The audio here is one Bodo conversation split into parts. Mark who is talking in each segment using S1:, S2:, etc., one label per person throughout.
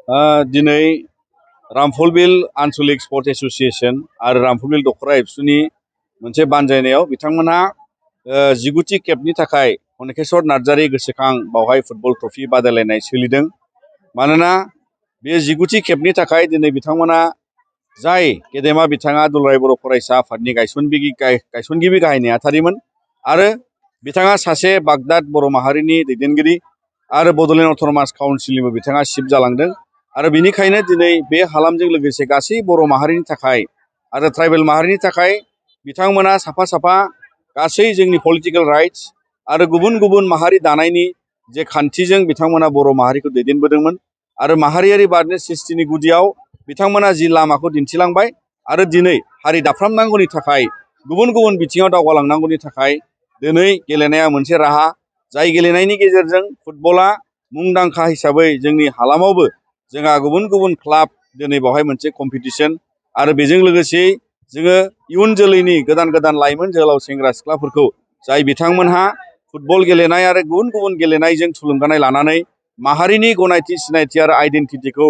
S1: दिनै रामफलबिल आनसलिक स्पर्ट एसोसिएशन आरो रामफलबिल दखरा एबसुनि मोनसे बानजायनायाव बिथांमोनहा 19थि खेबनि थाखाय खनेकेश्वर नार्जारी गोसोखां बावहाय फुटबल ट्रफि बादायलायनाय सोलिदों। मानोना बे 19थि खेबनि थाखाय दिनै बिथांमोना जाय गेदेमा बिथाङा दुलाराय बर' फरायसा आफादनि गायसनगिरि गाहाय नेहाथारिमोन आरो बिथाङा सासे बागदाद बर' माहारिनि दैदेनगिरि आरो बड'लेण्ड अट'नमास काउन्सिलनिबो बिथाङा चिफ जालांदों। आरो बिनिखायनो दिनै बे हालामजों लोगोसे गासै बर' माहारिनि थाखाय आरो ट्राइबेल माहारिनि थाखाय बिथांमोना साफा साफा गासै जोंनि पलिटिकेल राइट्स आरो गुबुन गुबुन माहारि दानायनि जे खान्थिजों बिथांमोना बर' माहारिखौ दैदेनबोदोंमोन आरो माहारियारि बारनि सृष्टिनि गुदियाव बिथांमोना जि लामाखौ दिन्थिलांबाय आरो दिनै हारि दाफ्रामनांगौनि थाखाय गुबुन गुबुन बिथिङाव दावगालांनांगौनि थाखाय दिनै गेलेनाया मोनसे राहा। जाय गेलेनायनि गेजेरजों फुटबला मुंदांखा हिसाबै जोंनि हालामावबो जोंहा गुबुन गुबुन क्लाब दिनै बेवहाय मोनसे कम्पिटिशन आरो बेजों लोगोसे जोङो इयुन जोलैनि गोदान गोदान लाइमोन जोहोलाव सेंग्रा सिख्लाफोरखौ जाय बिथांमोनहा फुटबल गेलेनाय आरो गुबुन गुबुन गेलेनायजों थुलुंगानाय लानानै माहारिनि गनायथि सिनायथि आरो आइडेन्टिटिखौ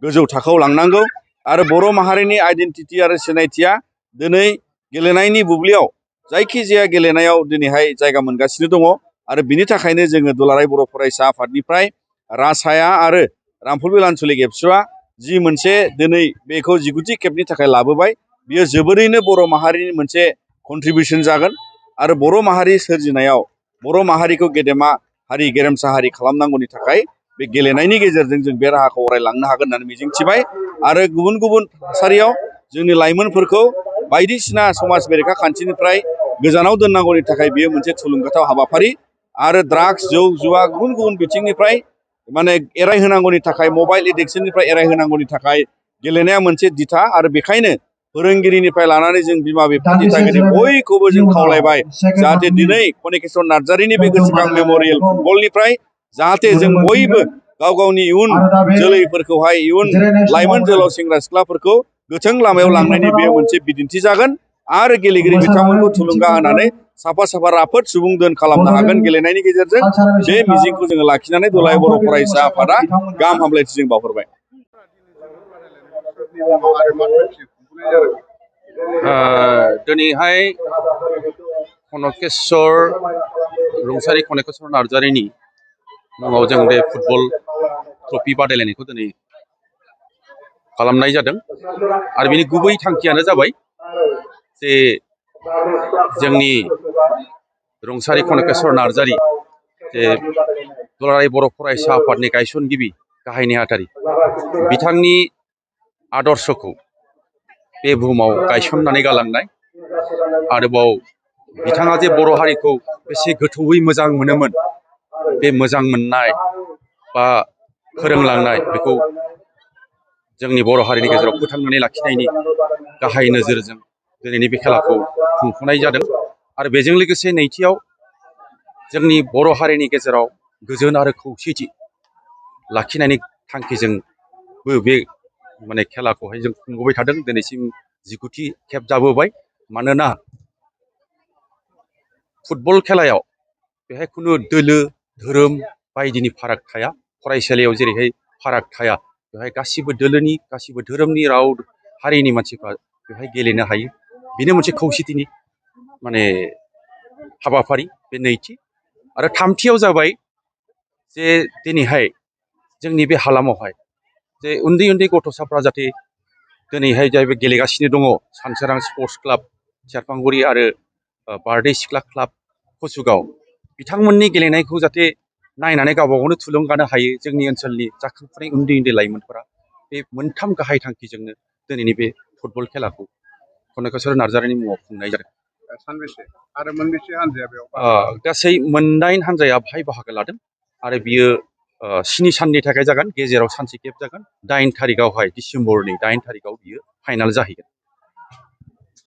S1: गोजौ थाखोआव लांनांगौ आरो बर' माहारिनि आइडेन्टिटि आरो सिनायथिया दिनै गेलेनायनि बुब्लियाव जायखिजाया गेलेनायाव दिनैहाय जायगा मोनगासिनो दङ। आरो बिनि थाखायनो जोङो दुलाराय बर' फरायसा आफादनिफ्राय रासाया आरो रामफलबिल आनसलिक एबसुआ जि मोनसे दिनै बेखौ 19थि खेबनि थाखाय लाबोबाय बियो जोबोरैनो बर' माहारिनि मोनसे कन्ट्रिबिउसन जागोन आरो बर' माहारि सोरजिनायाव बर' माहारिखौ गेदेमा हारि गेरेमसा हारि खालामनांगौनि थाखाय बे गेलेनायनि गेजेरजों जों बे राहाखौ अरायलांनो हागोन होननानै मिजिंथिबाय। आरो गुबुन गुबुन थासारियाव जोंनि लाइमोनफोरखौ बायदिसिना समाज बेरेखा खान्थिनिफ्राय गोजानाव दोननांगौनि थाखाय बियो मोनसे थुलुंगाथाव हाबाफारि आरो ड्राग्स जौ जुवा गुबुन गुबुन बिथिंनिफ्राय माने एरायहोनांगौनि थाखाय मबाइल एडिक्सननिफ्राय एरायहोनांगौनि थाखाय गेलेनाया मोनसे दिथा आरो बेखायनो फोरोंगिरिनिफ्राय लानानै जों बिमा बिफा दिथागिरि बयखौबो जों खावलायबाय जाहाथे दिनै खनेकेश्वर नार्जारीनि बे गोसोखां मेम'रियेल फुटबलनिफ्राय जाहाथे जों बयबो गाव गावनि इयुन जोलैफोरखौहाय इयुन लाइमोन जोहोलाव सेंग्रा सिख्लाफोरखौ गोथों लामायाव लांनायनि बे मोनसे बिदिन्थि जागोन आरो गेलेगिरि बिथांमोनखौ थुलुंगा होनानै साफा साफा राफोद सुबुं दोन खालामनो हागोन गेलेनायनि गेजेरजों। बे मिजिंखौ जोङो लाखिनानै दुलाराय बर' फरायसा आफादा गाहाम हामलायथि जों बावहरबाय।
S2: दिनैहाय खनेकेश्वर रुंसारि खनेकेश्वर नार्जारीनि मुङाव जों बे फुटबल ट्रफि बादायलायनायखौ दिनै खालामनाय जादों आरो बिनि गुबै थांखियानो जाबाय जे जोंनि रुंसारि खनेकेश्वर नार्जारी जे दुलाराय बर' फरायसा आफादनि गायसनगिरि गाहाय नेहाथारि बिथांनि आदर्शखौ बे बुहुमाव गायसननानै गालांनाय आरोबाव बिथाङा जे बर' हारिखौ बेसे गोथौयै मोजां मोनोमोन बे मोजां मोननाय बा फोरोंलांनाय बेखौ जोंनि बर' हारिनि गेजेराव फोथांनानै लाखिनायनि गाहाय नोजोरजों दिनैनि बे खेलाखौ खुंफुंनाय जादों। आरो बेजों लोगोसे नैथियाव जोंनि बर' हारिनि गेजेराव गोजोन आरो खौसेथि लाखिनायनि थांखिजोंबो बे माने खेलाखौहाय जों खुंबोबाय थादों। दिनैसिम 19थि खेब जाबोबाय। मानोना फुटबल खेलायाव बेहाय खुनु दोलो धोरोम बायदिनि फाराग थाया। फरायसालियाव जेरैहाय फाराग थाया बेवहाय गासिबो दोलोनि गासिबो धोरोमनि राव हारिनि मानसिफ्रा बेवहाय गेलेनो हायो। बेनो मोनसे खौसेथिनि माने हाबाफारि बे नैथि। आरो थामथियाव जाबाय जे दिनैहाय जोंनि बे हालामावहाय जे उन्दै उन्दै गथ'साफ्रा जाहाथे दिनैहाय जायबो गेलेगासिनो दङ सानसोरां स्पर्ट्स क्लाब सेरफांगुरि आरो बारदै सिख्ला क्लाब कसुगाव बिथांमोननि गेलेनायखौ जाहाथे नायनानै गावबा गावनो थुलुंगानो हायो। जोंनि ओनसोलनि जाखांफुनाय उन्दै उन्दै लाइमोनफोरा बे मोनथाम गाहाय थांखिजोंनो दिनैनि बे फुटबल खेलाखौ खनेकेश्वर नार्जारीनि मुङाव खुंनाय जादों।
S3: सानबेसे आरो मोनबेसे हानजाया बेयाव
S2: गासै 9 हानजाया बाहाय बाहागो लादों आरो बियो 7 साननि थाखाय जागोन। गेजेराव सानसे खेब जागोन। 8 थारिखआवहाय डिसेम्बरनि 8 थारिखआव बियो फाइनाल जाहैगोन।